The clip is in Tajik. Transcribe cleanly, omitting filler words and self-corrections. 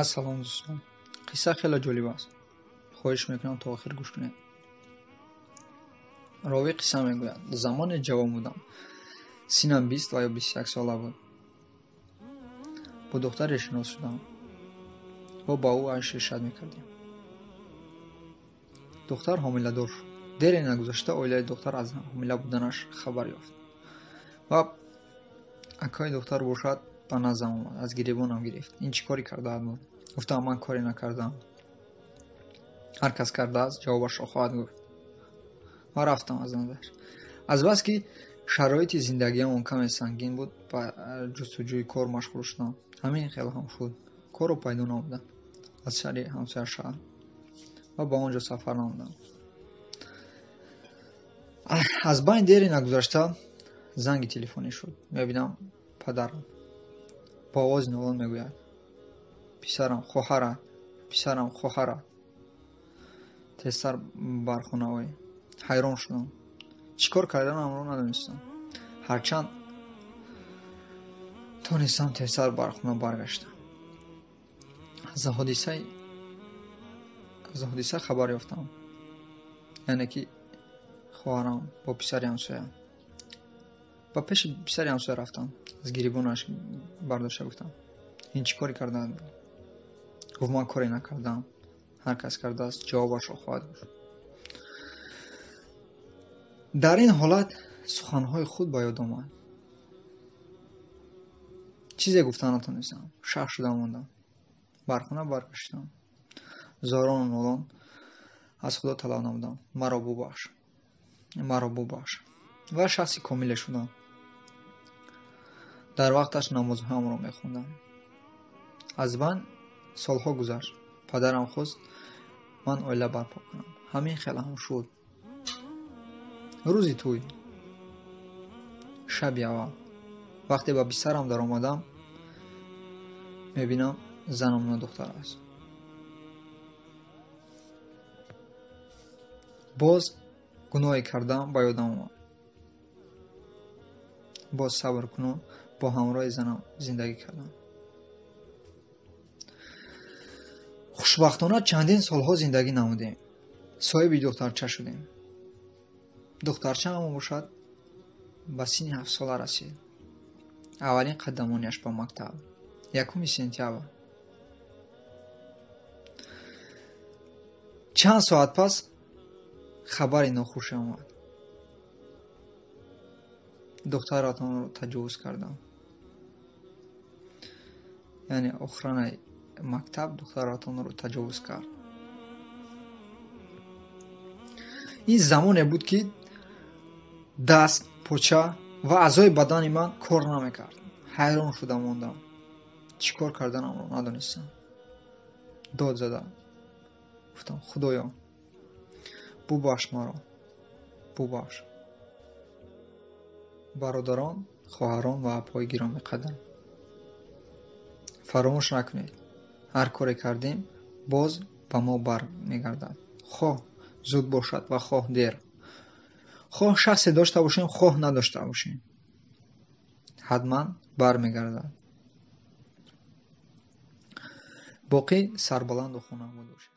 Ассалом дӯстон. Қисса хеле ҷолиб аст. Хоҳиш мекунам то охир гӯш кунед. Ровӣ қисса мегӯяд. Замоне ҷавон будам. Синам 20 ва ё 21 сола буд. Бо духтаре шинос шудам ва ба ӯ айшу ишрат мекардем. Духтар ҳомиладор шуд. Дере нагузашта оилаи духтар аз ҳомила буданаш хабар ёфт. Ва акаи духтар бошад ба наздам омад, аз гиребонам гирифт. Ин чӣ коре кардаад буд? Гуфтам ман коре накардам. Ҳар кас кардааст ҷавобашро хоҳад гуфт. Ва рафтам аз наздаш. Аз бас ки шароити зиндагиам он каме сангин буд, ба ҷустуҷӯи кор машғул шудам. Ҳамин хел ҳам шуд. Корро пайдо намудам. Аз шаҳри ҳамсоя шаҳр ва ба он ҷо сафар намудам. Аз байн дере нагузашта занги телефонӣ шуд. Мебинам падарам бо овози нолон мегӯяд: писарам хоҳарат, писарам хоҳарат. Тезтар бар хона ой. Ҳайрон шудам. Чӣ кор карданамро надонистам. Ҳарчанд тонистам тезтар бар хона баргаштам. Аз ҳодиса хабар ёфтам. Яъне ки хоҳарам бо писари ҳамсоя. Ба пеши писари ҳамсоя рафтам. Аз гирибонаш бардошта гуфтам: ин чӣ коре карданд? Гуфт: ман коре накардам. Ҳар кас кардааст ҷавобашро хоҳад гуфт. Дар ин ҳолат суханҳои худ ба ёд омад. Чизе гуфта натонистам. Шах шуда мондам. Бар хона баргаштам. Зорону нолон аз Худо талаб намудам: маро бубахш, маро бубахш. Ва шахси комиле шудам. Дар вақташ намозҳоямро мехондам. Аз байн солҳо гузашт. Падарам хост ман оила барпо кунам. Ҳамин хел ҳам шуд. Рӯзи тӯй, шаби аввал, вақте ба бистарам даромадам, мебинам занам нодухтар аст. Боз гуноҳе кардам ба ёдам омад. Боз сабр кунон бо ҳамроҳи занам зиндагӣ кардам. Хушбахтона чандин солҳо зиндагӣ намудем. Соҳиби духтарча шудем. Духтарчаам бошад ба синни 7 сола расид. Аввалин қадамонияш ба мактаб 1 сентябр. Чанд соат пас хабари нохуше омад. Духтаратонро таҷовуз кардам. Яъне охранаи мактаб духтаратонро таҷовуз кард. Ин замоне буд ки даст, поча ва аъзои бадани ман кор намекард. Ҳайрон шуда мондам. Чӣ кор карданамро надонистам. Дод задам. Гуфтам: Худоё, бубахш маро, бубахш. Бародарон, хоҳарон ва апои гиромиқадр, фаромӯш накунед, ҳар коре кардем боз ба мо бармегардад. Хоҳ зуд бошад ва хоҳ дер. Хоҳ шахсе дошта бошем, хоҳ надошта бошем, ҳатман бармегардад. Боқӣ сарбаланду хонабод бошед.